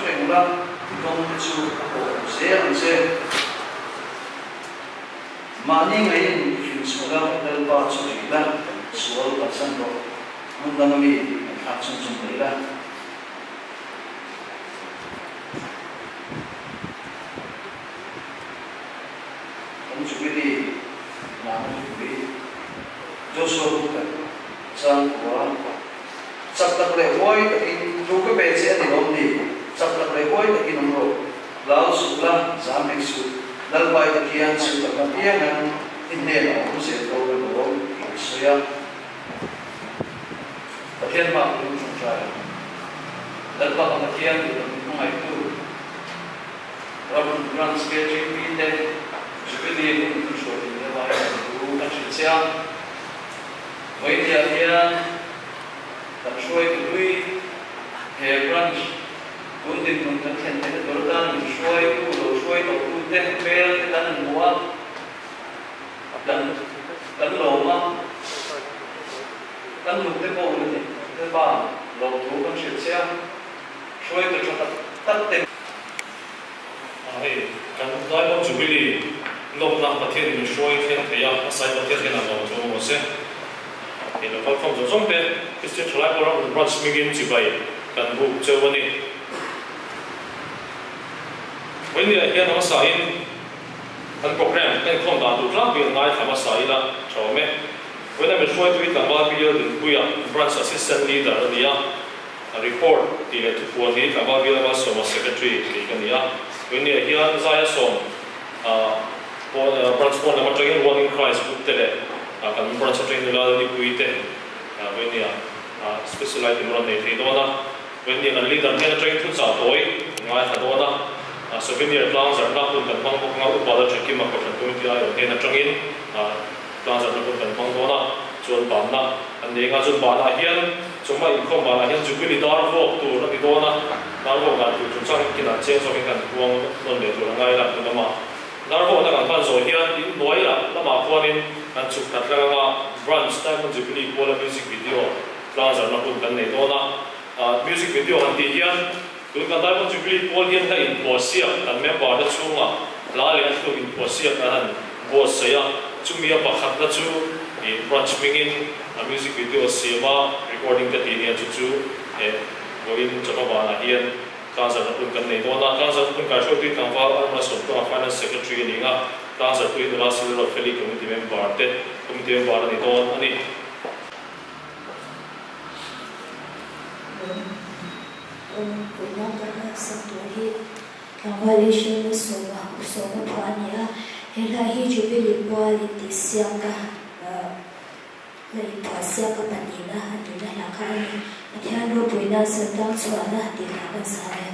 Hre reng la, i kawngte chu a kawh zel ang che. Mahni ngaiin i fing chhuah la, Lalpa chu ṭih la, sual kalsan rawh. Hmun danga mi ngaihthlak chung chung daih la. Kan Jubilee nana thupui Joshua Bukhat changkua Chak tak leh huai takin thu ka pe che a ni lawm ni? Chak tak leh huai takin awm rawh. Hlau suh la, zam hek suh. Lalpai te khian chu ka hma piangin i hnenah a awm zel dawn alawm tih a sawi a. Pathian hma ka lung ṭawngṭai a. Lalpa ka Pathian duh tak min hmangaihtu Ram Branch KGP te Jubilee hun kan hruai thei deuh a, hei thu kan hrilh che a. Vawinia hian kan hruaitu hlui he branch tun dinhmun kan thlen theihna tur atan min hruaitu lo hruai tawhtu te hmel te kan han hmu a, kan kan lawm a, kan nute pawh a ni. Lalpa lawmthu kan hrilh che a, hruaitu tha tak tak te. Hei kan Diamond Jubilee lawmna Pathian min hruai thleng thei a, a sai Pathian hian a lawm chu maw se. Hei lo kalkhawm zawng zawng te Christian Thalai Pawla Rawn Branch hmingin chibai kan buk cheu a ni. Vawinia hian a hmasain kan program kan inkhawm dan tur tlangpui an ngaithla hmasa ila tha awm e. Vawiina min hruaitu hi tlangval BL Dinpuia Branch Assistant Leader a ni a. A report tih leh thupuan hi Tlangval Bial Malsawma Secretary tih ka ni a. Tunniah hian Zaia Sawm Branch pawn lam atangin One in Christ group te leh kan branch atangin nula Nipui te vawinia special item a rawn nei thei dawn a. Vawinia kan leader hnen atangin thuchah tawi kan ngaithla dawn a. Souvenir tlangzarhna hun kan hmang bawk anga Upa Lalthakima Kohhran Committee aiawh hnen atangin Tlangzarhna hun kan hmang dawn a, chuan banna an nei anga, chuan banah hian chawhma inkhawm banah hian Jubilee dar vuak tur a ti dawn a, dar vuak dan tur chungchang in kinah chiang zawkin kan puang nawn leh tur a ngai la hnu lamah dar vuakna kan hman zawh hian in hnuai lah lamah khuanin kan chhuk khat tlang anga Branch Diamond Jubilee Kuala Music Video tlangzarhna hun kan nei dawn a, Music Video han tih hian tun kan Diamond Jubilee Kual hian hla inphuahsiak kan member te chhungah hla leh a thluk inphuahsiak an han buatsaih a, chumi a pakhatna chu ih branch hmingin a music video siam a recording te tih nia chu chu eh vawiin chawhma vanah hian tlangzarhna hun kan nei dawn a, tlangzarhna hun kaihruaitu tlangval Arma Sawmtluanga Finance Secretary a ni ang a, tlangzarhtu hi nula Silver Feli Committee member te Committee member a ni dawn a ni. Puihna kan laksak tur hi Tlangval Israel sawma sawma phuah a ni a, he hla hi Jubilee pual intihsiakna hla inphuahsiaka pahnihna a nihna hla kha a ni. Pathian ropuina Santang chhuahna tih hla kan sa e.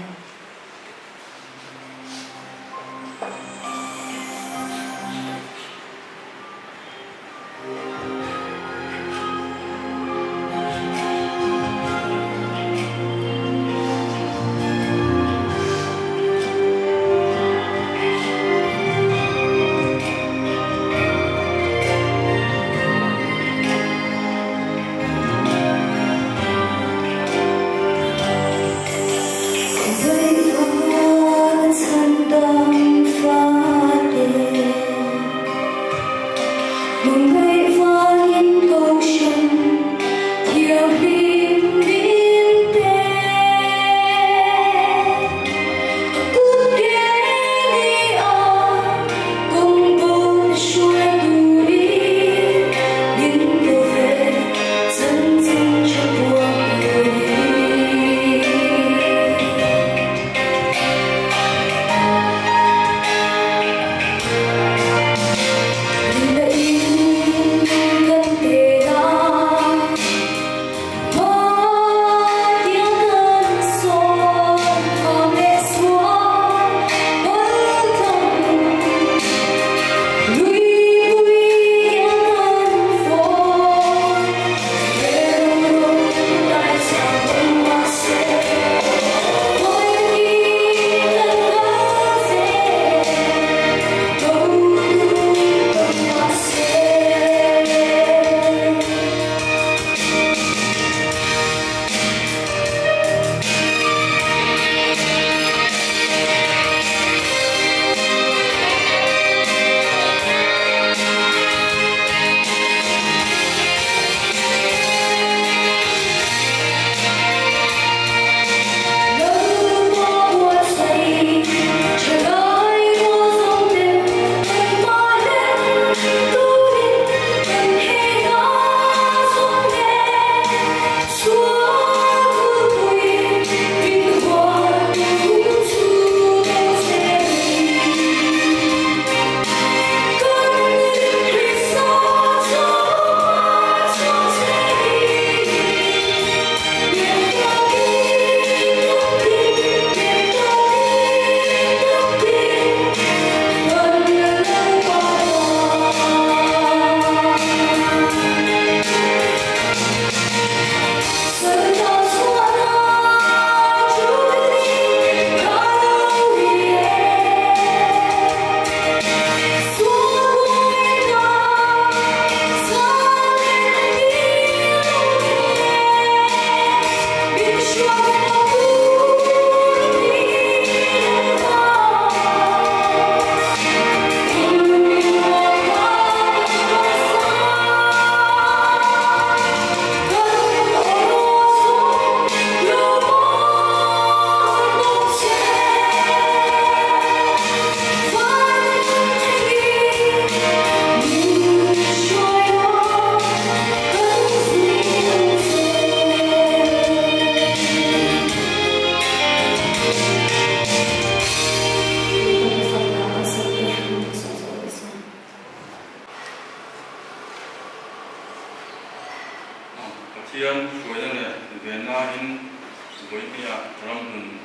Vawinia Ramhlun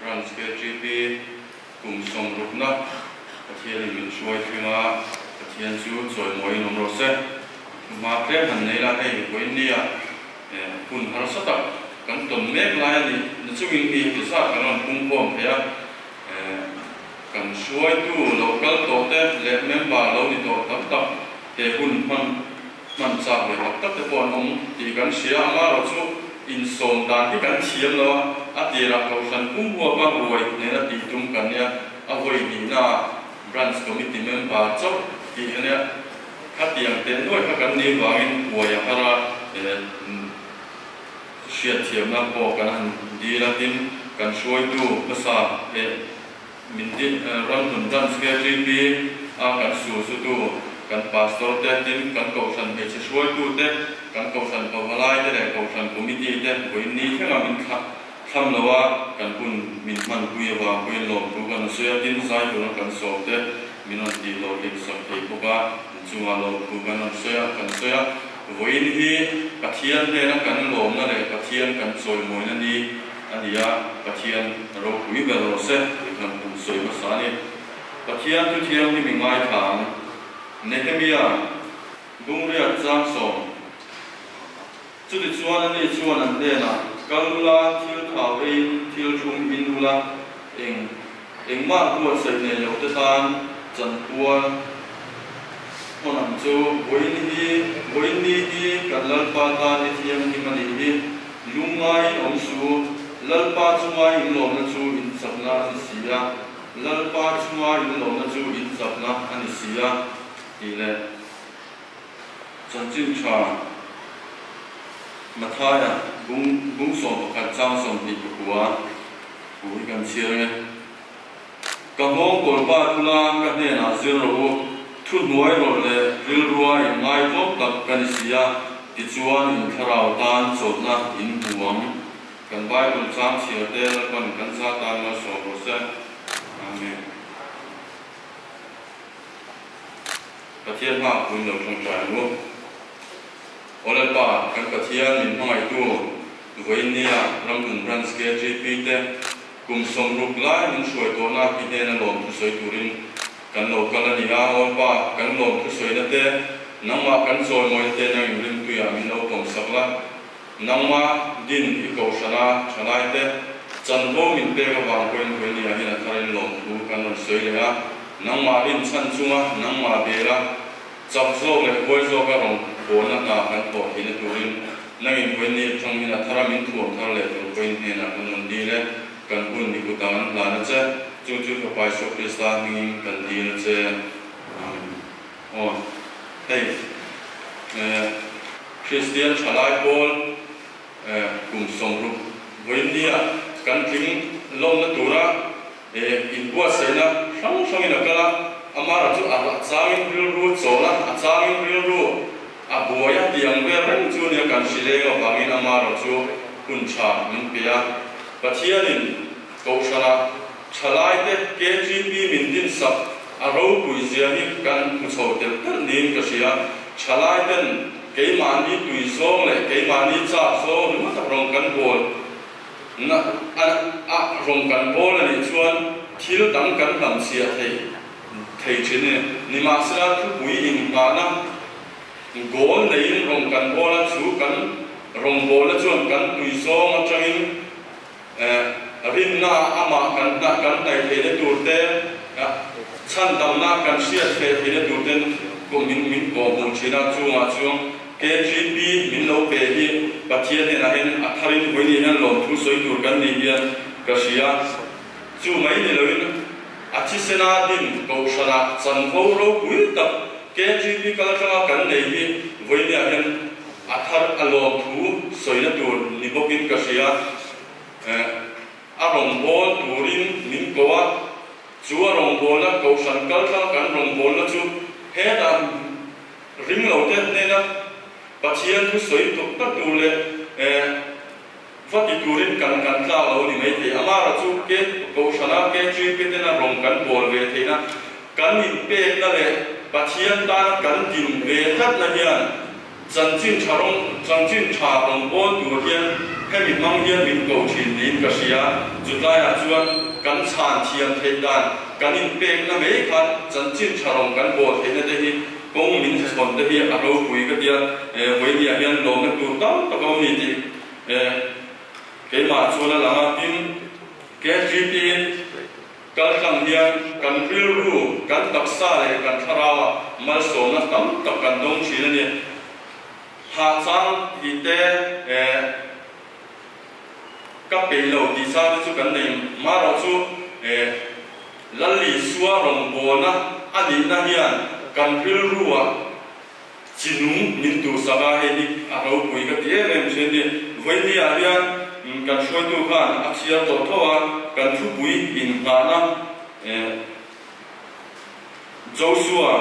Branch KTP kum sawmrukna Pathianin min hruai thleng a, Pathian chu chawimawiin awm rawh se. Hma tlem han nei la, hei vawinia hun harsa tak kan tawn mek lai a nih na chungin mi heti zat kan rawn pungkhawm thei a, kan hruaitu lo kal tawh te leh member lo ni tawh tam tak he hun hman hman chak ve tak tak te pawh an awm tih kan hria. Amaherawh chu insawm dan hi kan thiam lo a, a tirah Kohhran pum huapa ruai hnena tih tum kan nia, a vawi hnihnaah Branch Committee member chauh tih a nia. Khatiang teh nuai kha kan nih vangin huai a har a, hriatthiamna pawh kan han dil a, tin kan hruaitu hmasa leh min Ramhlun Branch KTP a kan sulsutu kan Pastor te, tin kan Kohhran hmeichhe hruaitu te, kan Kohhran pavalai te leh Kohhran Committee te vawiin ni thlenga min thlam lo a, kan hun min hmanpui avang pawhin lawmthu kan sawi a, tin zai tura kan sawm te min rawn tih hlawhtling sak thei bawk a, inchungah lawmthu kan rawn sawi a, kan sawi a. Vawiin hi Pathian hnena kan lawmna leh Pathian kan chawimawina ni a ni a, Pathian ropui ber rawh se tih kan han sawi hmasa a ni. Pathian thu thianghlim i ngaithla ang. Nehemia, Bungriat Changsawm. Chutichuan ani chuan an hnenah, Kal ula, thil thau eiin thil thlum in ula, eng engmah buatsaih nei lo te tan chanpual hawn ang chu. Vawiin hi, vawiin ni hi kan Lalpa tan ni thianghlim a nih hi. Lungngai in awm suh u, Lalpa chunga in lawmna chu in chakna a ni si a, Lalpa chunga in lawmna chu in chakna a ni si a, tih leh. Chanchin tha Mathaia bung bung 11 chang 24 thu hi kan chhiar nge. Ka nghawng kawl pa thula ka hnenah zir rawh u, thu hnuai rawh leh rilrua in ngaitlawm tak ka ni si a, tichuan in thlarau tan chawlhna in hmu ang. Kan Bible chang chhiar te Lalpan kan za tan malsawm rawh se. Amen. Pathian hma pui lo tawngtai ang u. Aw Lalpa, kan Pathian min hmangaihtu vawiinnia Ramhlun Branch KGP te kum 60 lai min hruai tawhna i hnena lawm thusawi turin kan lo kal a ni a. Aw Lalpa, kan lawm thusawina te, nangmah kan chawimawina te nang inrimtuiah min lo pawmsak la. Nangmah din i kohhrana thalai te chanvo min pek avang pawhin vawinia hian a tharin lawmthu kan rawn sawi leh a, nangmah rin chhan chunga nangmah bela chak zawk leh huai zawka rawn bawlna hna kan thawh theihna turin nangin vawinia atang hian a thara min thuam thar leh tur pawhin hnenah kan rawn dil e, kan hun i kutah an hlan a che, chu chu Fapa Isua Krista hmingin kan dil a che. Amen. Aw, hei eh. Kristian thalai pawl kum 60 vawiinnia kan tling lawmna tura inbuatsaihna hrang hrangin a kal a, amara chu a changin rilru chawl a, a changin rilru a buai a tih ang vel reng chu nia kan hrileng avangin amara chu hun tha min pe a. Pathianin Kohhrana thalaite KGP min dinsak a ropui zia hi kan hmu chho telh telh niin ka hria. Thalaiten keimahni tui zawng leh keimahni chak zawng ringawt a rawng kan bawl na a a rawng kan bawl a nih chuan thil dang kan hlamchhiah thei thei thin a ni. Nimahsela thupui inghahna goal neiin rawng kan bawl a, chu kan rawng bawlna chuan kan tui zawng atangin Rinna amah kan kan hnaih theihna tur te, chhandamna kan hriat feh theihna tur ten min min kawhhmuh thin a, chungah chuan KGP min lo pe hi Pathian hnenah hian a tharin vawi ni hian lawmthu sawi tur kan nih hian ka hria. Chu mai ni loin a thisena din kohhranah chanvo ropui tak KGP kal atanga kan nei hi vawinia hian A thar a lawmthu sawina tur ni bawkin ka hria. A rawngbâwl turin min ko a, chu a rawngbâwlna Kohhran kaltlang kan rawngbâwlna chu hetah ring lo te hnena Pathian thu sawi tuk tak tur leh va ti turin kan kan tlak lo ni maithei. Amara chu ke Kohhrana ke ṭi tena rawng kan bâwl ve theihna kan inpekna leh Pathian tana kan din ve tlatna hian Chanchin tha rawng, chanchin tha rawn bawl tur hian Hemi hmang hian min ko thin niin ka hria. Chutlaiah chuan kan chhan thiam theih dan, kan inpekna mai khan chanchin tha rawng kan bawl theihna te hi kawng min chhawn te hi a ropui ka tia. Vawinia hian lawmna tur tam tak a awm ni tih keimah chuan a lang a. Tin, KGP kaltlang hian kan rilru, kan taksa leh kan thlarauah malsawmna tam tak kan dawng thin a ni. Hahchang tih te eh ka peih lo tih chang te chu kan nei marawh chu eh Lalisua rawngbawlna a nihna hian kan rilruah chinung min tuhsak a, hei hi a ropui ka ti em em thin ni. Vawinia hian kan hruaitu khan a chhiar tawh tho a, kan thupui inngahna eh Joshua,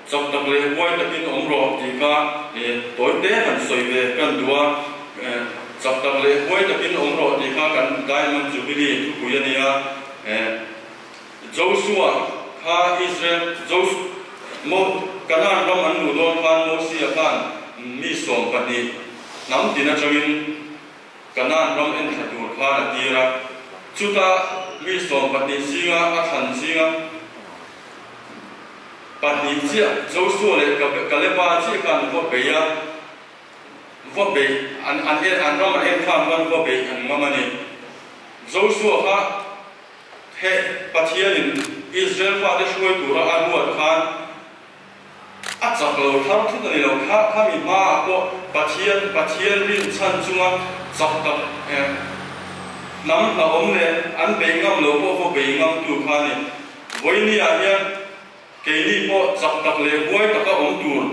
chak tak leh huai takin awm rawh tih kha tawi te han sawi ve kan duh a, chak tak leh huai takin awm rawh tih kha kan Diamond Jubilee thupui a nia. Joshua kha Israel, Jos, Mo, Kanaan ram an luh dawn khan Mosia khan mi 12 hnam tin atangin Kanaan ram en thla tur khan a tir a, chutah mi 12 zinga a thlan zinga pahnih chiah Joshua leh Kaleba chiah khan va bei a, va bei an an en an ram an en khan khan va bei an ngam a ni. Joshua kha he Pathianin Israel fate hruai tura a ruat khan A chak lo thar thut a ni lo. Kha kha mi hmaah pawh Pathian, Pathian rin chhan chunga chak tak hnam hlauhawm leh an bei ngam lo pawh vaw bei ngamtu kha a ni. Vawinia hian keini pawh chak tak leh huai taka awm tur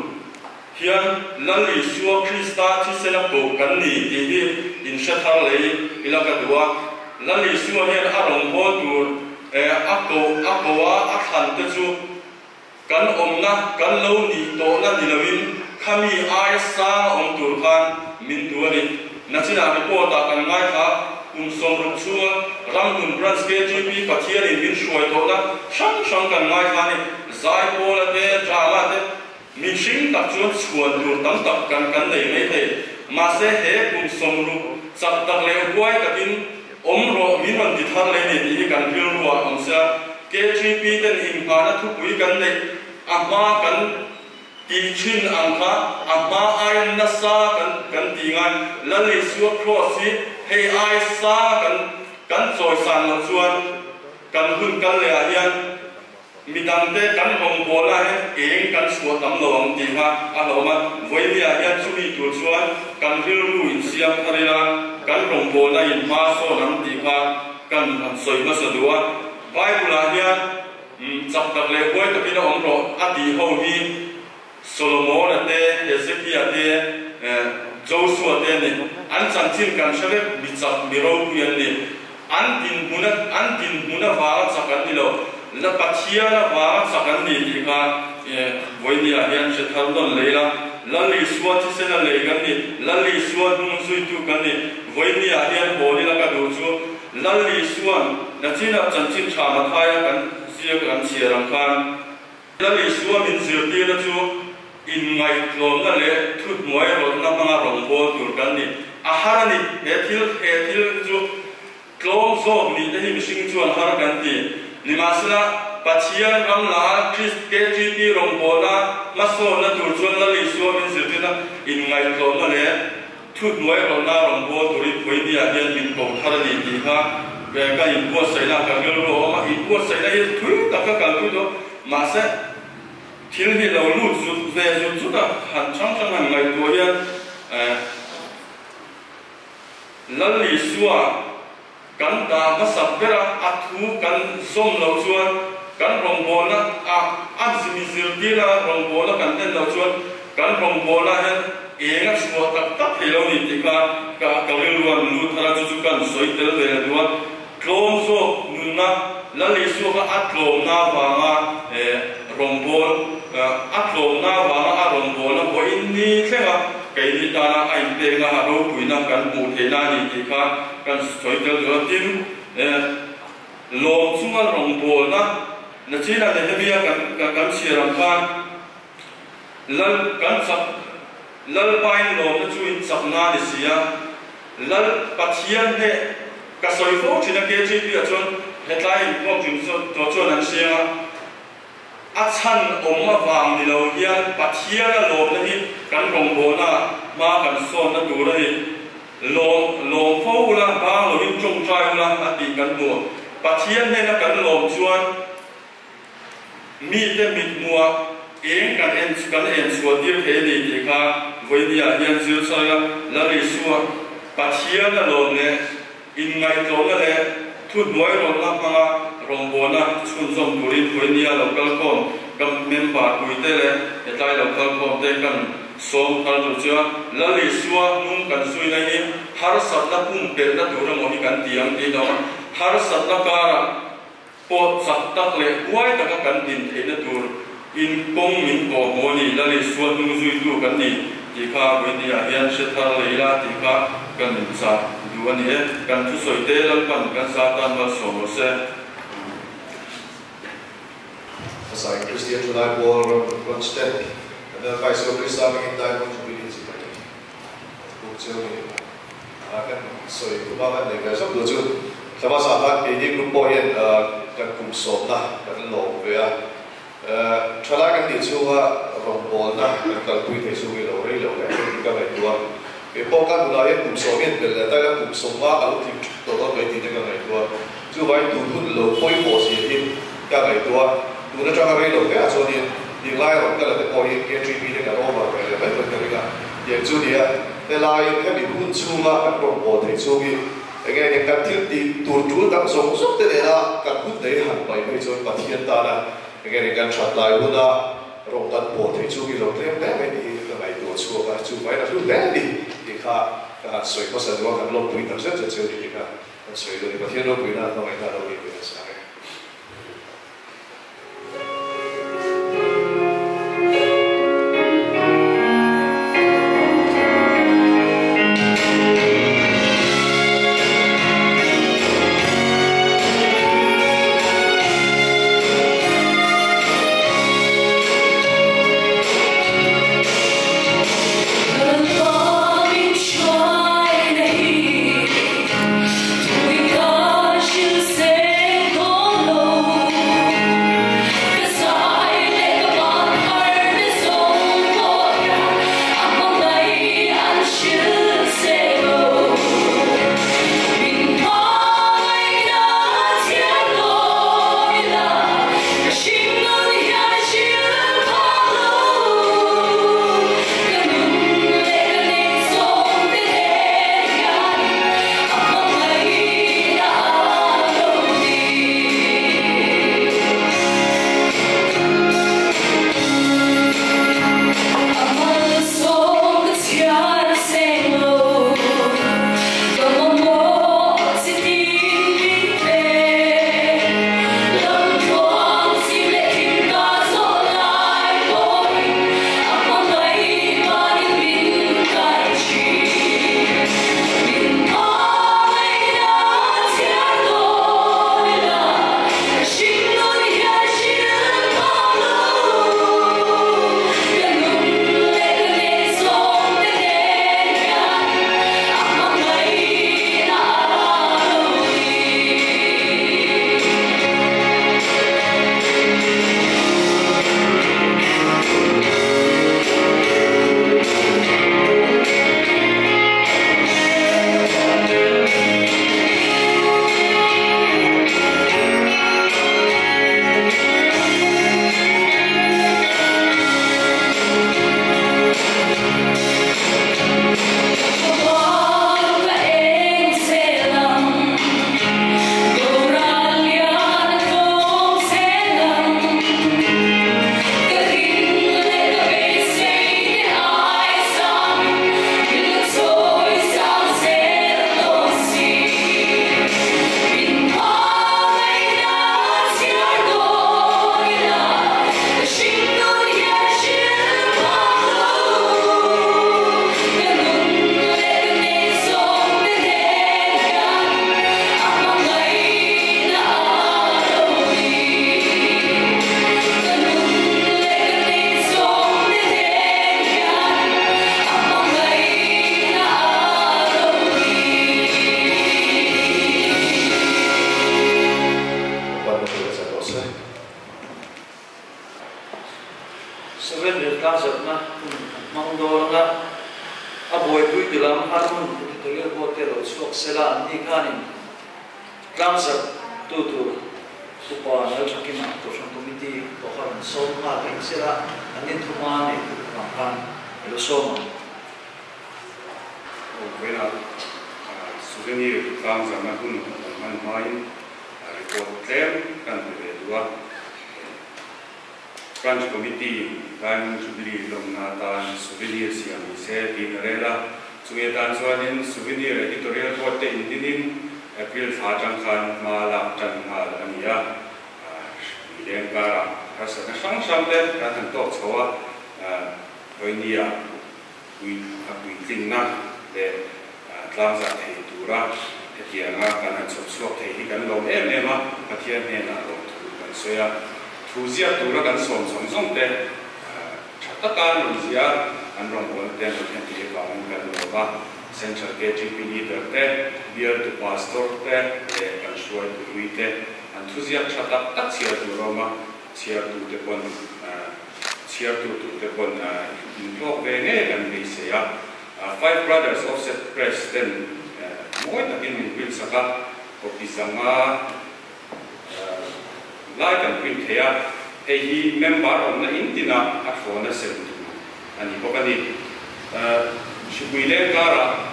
hian Lal Isua Krista thisena koh kan ni tih hi inhre thar lei ila ka duh a. Lal Isua hian a rawngbâwl tur a koh a koh a, a thlan te chu Kan awmna, kan lo nih tawhna ni loin khami aia sang a awm tur khan min duh a ni. Nachinah report-ah kan ngaithla, kum 60 chhunga Ramhlun Branch KGP Pathianin min hruai tawhna hrang hrang kan ngaithla a ni. Zaipawla te, drama te, mihring tak chuan chhuan tur tam tak kan kan nei mai thei. Mahse he kum 60 chak tak leh huai takin awm rawh min rawn ti thar leh ni tih hi kan rilruah awm sia. KGP ten inngahna thupui kan neih a hma kan tih thin ang kha a hma aia nasa kan kan tih ngai. Lal Isua Kraws hi hei aia sa kan kan chawisan loh chuan kan hun kal leh ah hian Midangte kan rawngbawlna hian eng kan chhuah tam lo ang tih kha a hlauhawm a, vawinia hian chumi tur chuan kan rilru insiam thar ila, kan rawngbawlna in hma sawn ang tih kha kan han sawi hmasa duh a. Bible-ah hian chak tak leh huai takin a awm rawh a tih ho hi Solomon-a te, Hezekia te, Joshua te a ni. An chanchin kan hre vek, mi chak, mi ropui an ni. An dinhmun a, an dinhmun avanga chak an ni lo, la Pathian avanga chak an ni tih kha vawinia hian hre thar nawn lei la. Lal Isua thisen a lei kan ni, Lal Isua hnung zuitu kan ni. Vawinia hian hawn ila ka duh chu, Lal Isua'n nachinah chanchin tha Mathaia kan ziak an chhiar ang khan, Lal Isua min zirtirna chu inngaihtlawmna leh thuhnuai rawtna hmanga rawngbâwl tur kan ni. A har a ni, he thil, he thil chu tlawm zawk nih te hi mihring chuan har kan ti. Nimahsela, Pathian ram la Krist KGP rawngbâwlna hmasawnna tur chuan Lal Isua min zirtirna inngaihtlawmna leh thuhnuai rawtna rawngbâwl turin vawinia hian min ko thar a ni tih kha ka inbuatsaihna ka rilru a awm a, inbuatsaihna hi thui tak ka kalpui tawh. Mahse, thil hi lo lut zut ve zut zut a, han hrang hrang han ngaihtuah hian Lal Isua kan dah hmasak ber a, a thu kan zawm loh chuan kan rawngbawlna a a mi zirtirna rawngbawlna kan en loh chuan kan rawngbawlna hian eng a chhuah tak tak thei lo ni tih kha ka ka rilru a lut thar a, chu chu kan sawi tel ve la duh a. Tlawm zawk nunna Lal Isua kha a tlawmna avanga rawngbâwl, a tlawmna avanga a rawngbâwlna vawiin ni thleng a, keini tana a inpekna a ropuina kan hmuh theihna a ni tih kha kan sawi tel duh a. Tin, lawm chunga rawngbâwlna nachina Nehemia kan chhiar ang khan Lal kan chak, Lalpain lawmna chu in chakna a ni si a. Lal Pathian hne ka sawi fo thin a KGP ah chuan hetlai inkhawm thin tawh chuan an hria a, a chhan awm avang ni lo hian Pathian a lawmna hi kan rawngbawlna ah hma kan sawnna tur a ni. Lawm lawm fo ula, bang loin tawngtai ula a tih kan hmu. Pathian hnena kan lawm chuan Mite mithmuah eng kan en kan en chhuah tir thei a ni tih kha vawinia hian zir sawi a, Lal Isua, Pathian a lawm leh inngaihtlawmna leh thuhnuai rawtna hmanga rawngbawlna chhunzawm turin vawinia lo kalkhawm ka member puite leh hetlai lo kalkhawm te kan sawm thar tur chu a, Lal Isua hnung kan zuina hi harsatna pumpelhna tur emaw hi kan ti ang tih lo a, harsatna karah Pawh chak tak leh huai taka kan din theihna tur in kawng min kawh hmu a ni, Lal Isua hnung zuitu kan ni tih kha Vawinia hian hre thar lei la tih kha kan inchah duh a ni e. Kan thusawi te Lalpan kan sa tan malsawm rawh se. Hmasai Kristian Thalai Pawl ram branch te kan Lalpa Isua Krista hmingin Diamond Jubilee chibai buk cheu ni a kan sawi tum a kan nei ve zawk duh chu Thlamasa khan keini group pawh hian kan kum sawmna kan lawm ve a, thalai kan tih chhunga rawngbawlna kan kalpui thei chu i lo rei lo hle tih ka ngaihtuah a, kei pawh ka nunah hian kum sawm hian belh leh taila kum sawmnga ka lo tling thut tawh dawn mai tih te ka ngaihtuah a, chuvangin tun hun lo pawimawh zia hi ka ngaihtuah a, tun atanga rei lo hle ah chuanin tinglai rawn kal a te pawh hi KTP te kan over ve leh mai dawn ka ring a, tiang chu nia helai hemi hun chhunga kan rawn bawl theih chhung hi Enge eng kan thil tih tur tul dang zawng zawng te nena kan hun nei han pai phei chuan Pathian tana enge eng kan that lai huna rawng kan pawl theih chu i lo tlem hle mai tih hi ka ngaihtuah chhuak a, chu vain a hlu hle a ni tih kha ka han sawi hmasa duh a, kan lawmpui tak zet zet cheu ni tih kha kan sawi duh a ni. Pathian ropuina hmangaihna a lo nih ve nasa ang e. hmang dawn anga a buaipui ti lam Harmun Editorial Board te lo chhuak sela an ni khanin tlangzarh tu tur Upa Lalthakima Kohhran Committee pawh kha rawn sawm nghal thei sela an nin thuma nei tur avang khan i lo sawm ang. Aw vawiinah souvenir tlangzarhna hun kan hman hmain report tlem kan pe ve duh a. Branch Committee Diamond Jubilee lawmna atan souvenir siam ni se tih a rel a. Chumi atan chuanin Souvenir Editorial Board te indinin April thla atang khan hma lak tan nghal a ni a. Mileng karah harsatna hrang hrang te kan han tawk chho a, vawinia pui a puitlinna leh tlangzah thei tura hetianga kan han chhawp chhuak thei hi kan lawm em em a, Pathian hnenah lawmthu kan sawi a. Thu ziak tura kan sawm zawng zawng te tha taka an rawn ziah a, an rawngbawlna te an rawn thlen thei avangin kan lawm a. Central KTP Leader te, Bialtu Pastor te leh kan hruaitu hlui te an thuziak tha tak tak chhiar tur a awm a, chhiartute pawn Chhiartu turte pawn inhlawk ve ngei kan beisei a. Five Brothers Offset Press ten mawi takin min print sak a, copy zanga lai kan print thei a. Hei hi member awmna in tinah a thlawna sem tur a ni bawk a ni. Hripui leng karah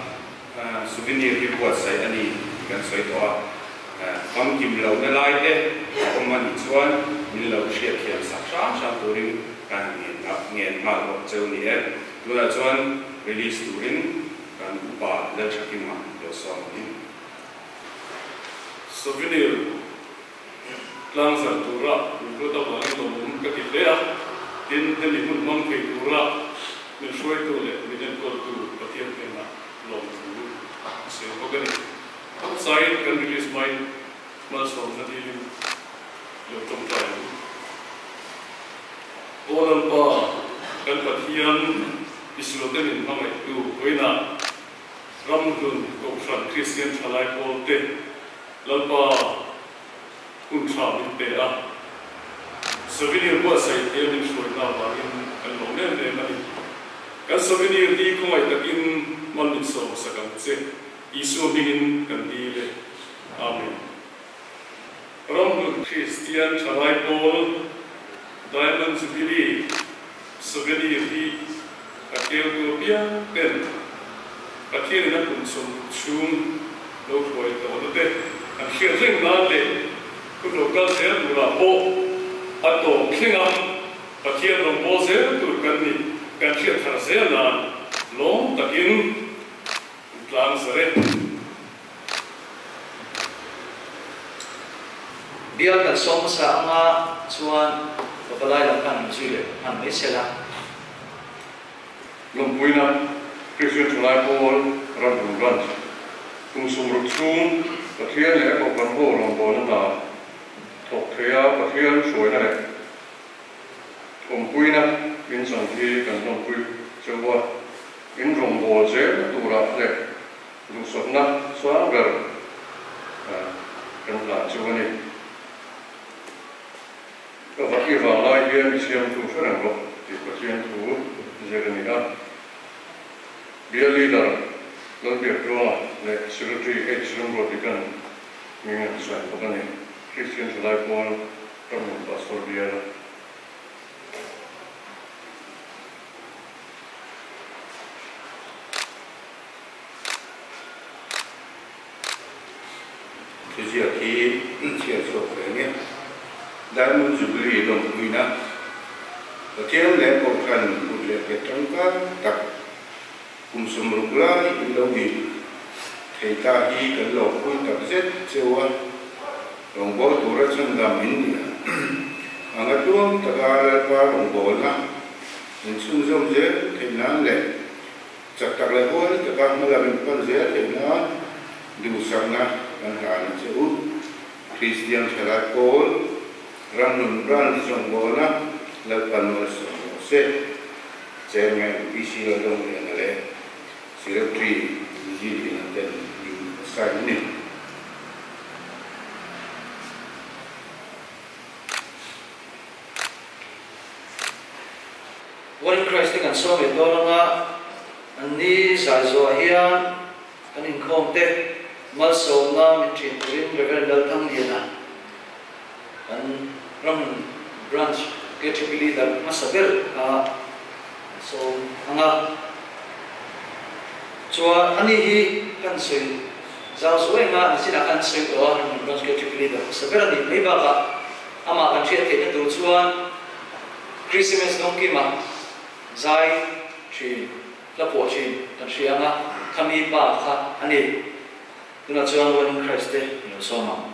Souvenir hi buatsaih a ni tih kan sawi tawh a, famkim lohna lai te a awm a nih chuan min lo hriatthiam sak hram hram turin kan ngen nghal bawk cheu ni e. Tunah chuan release turin kan upa Lalthakima lo sawm ang in. Souvenir tlangzarh tura min ruat avangin lawmawm ka ti hle a, tin hemi hun hmang thei tura min hruaitu leh min enkawltu Pathian hnenah lawmthu a sawi bawk a ni. Outside kan release hmain malsawmna dilin lo tawngtai ang. Aw Lalpa, kan Pathian, Israel te min hmangaihtu vawiinah Ramhlun Kohhran Kristian Thalai Pawl te Lalpa hun tha min pe a, souvenir buatsaih thei a min hruaina avangin kan lawm em em a ni. Kan souvenir hi khawngaih takin mal min sawm sak ang che, Isua hmingin kan dil e. Amen. Ramhlun Kristian Thalai Pawl Diamond Jubilee Souvenir hi a keutu apiang ten Pathianin a kum 60 chhung lo hruai tawhna te an hriat reng nan leh hun lo kal zel turah pawh a tawp thleng a Pathian rawngbâwl zel tur kan nih kan hriat thar zel nan lawm takin tlang zar e. Bial kan sawm hmasa anga chuan pavalai lam khan min zui leh hman mai se la. Lawmpuina Kristian Thalai Pawl Ramhlun Branch kum 60 chhung Pathian leh a kohhran ho rawngbawlna hna thawk theia Pathian hruaina leh awmpuina in chang hi kan lawmpui cheu a, in rawngbâwl zelna turah leh Duhsakna sang ber kan hlan chu a ni. Ka vak i vang lai hian i siamtu hre reng rawh tih Pathian thu ziak a ni a. Bial Leader Lalbiakṭuanga leh Secretary H. Ramruatikan hming an sign bawk a ni. Kristian Thalai Pawl Ramhlun Pastor Bial. Thuziak hi chhiar chhuak ve nge. Diamond Jubilee lawmpuina Pathian leh Kohhran kut leh ke tangkai tak kum 60 lai in lo ip thei ta hi kan lawmpui tak zet cheu a, rawngbâwl tura chhandam in ni a, anga tluang taka Lalpa rawngbâwlna in chhunzawm zel theih nan leh Chak tak leh huai taka hma lam in pan zel theih nan duhsakna kan hlan a che u. Kristian Thalai Pawl, Ramhlun Branch rawngbawlna Lalpan malsawm rawh se. Chairman PC Laldawng Liana leh Secretary Lizzy Liana ten in sign a ni. One in Christ te kan sawm leh dawn anga an ni zai zawh ah hian kan inkhawm te malsawmna min ṭhin turin Rev. Lalthangliana kan Ramhmun Branch KTP Leader hmasa ber kha kan sawm anga chuan ani hi kan sawi zau zuai anga an sinah khan an sawi tawh a, Ramhmun Branch KTP Leader hmasa ber a nih mai bakah amah kan hriat theihna tur chuan Christmas dawngkima zai thin, hla phuah thin kan hria anga khami pa kha a ni. Tunah chuan One in Christ te min lo sawm ang.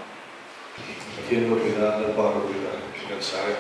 Pathian ropuina Lalpa ropuina kan sa e.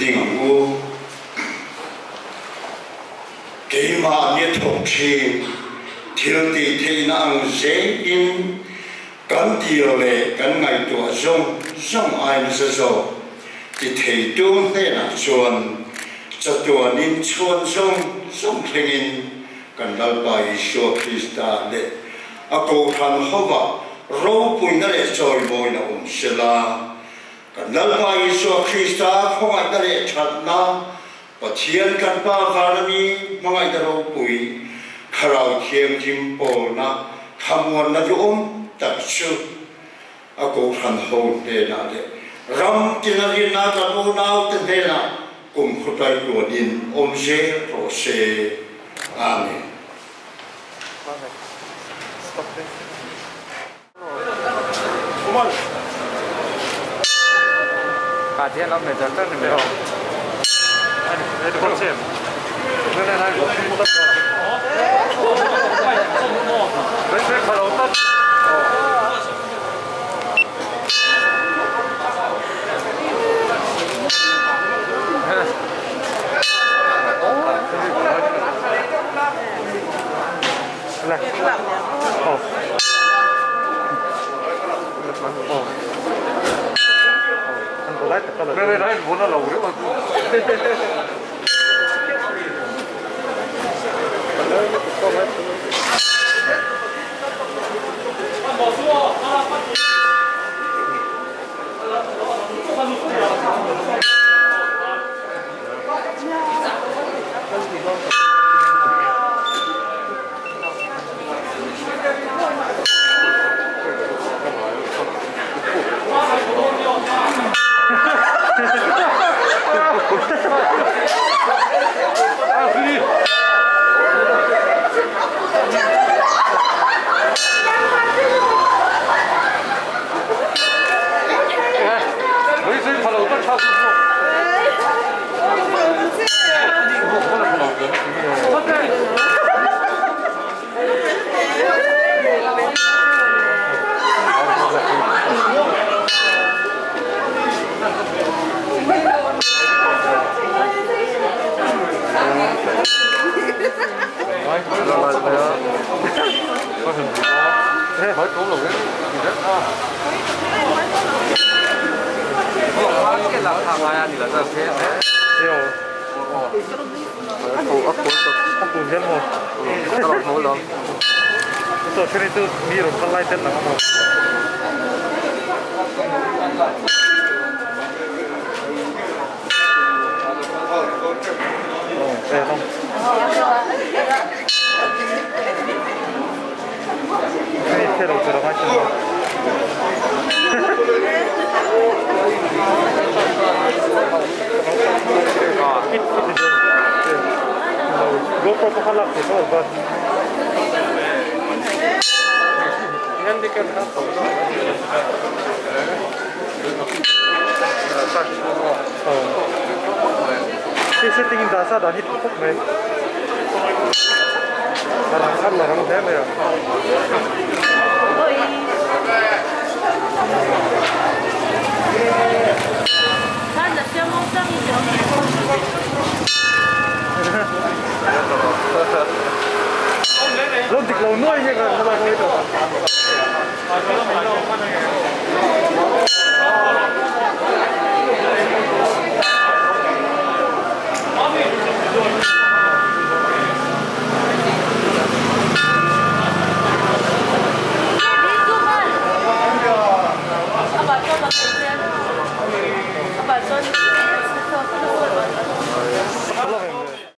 Ding ang u. Keimah ni thawk thin, thil tih theihna ang zelin kan dil leh kan ngaihtuah zawng zawng ai nasa zawk ti theitu hnenah chuan chatuanin chhuan zawng zawng thlengin kan Lalpa Isua Krista leh a Kohhran hovah ropuina leh chawimawina awm sela. Kan Lalpa Isua Krista khawngaihna leh thatna, Pathian kan Pa vana mi hmangaihna ropui, Thlarau Thianghlim pawlna thlamuanna duhawm tak chu a Kohhran ho hnenah leh ram tina rinna kan unaute hnenah kum khutai tuanin awm zel rawh se. Amen. 把电脑没在这里没有。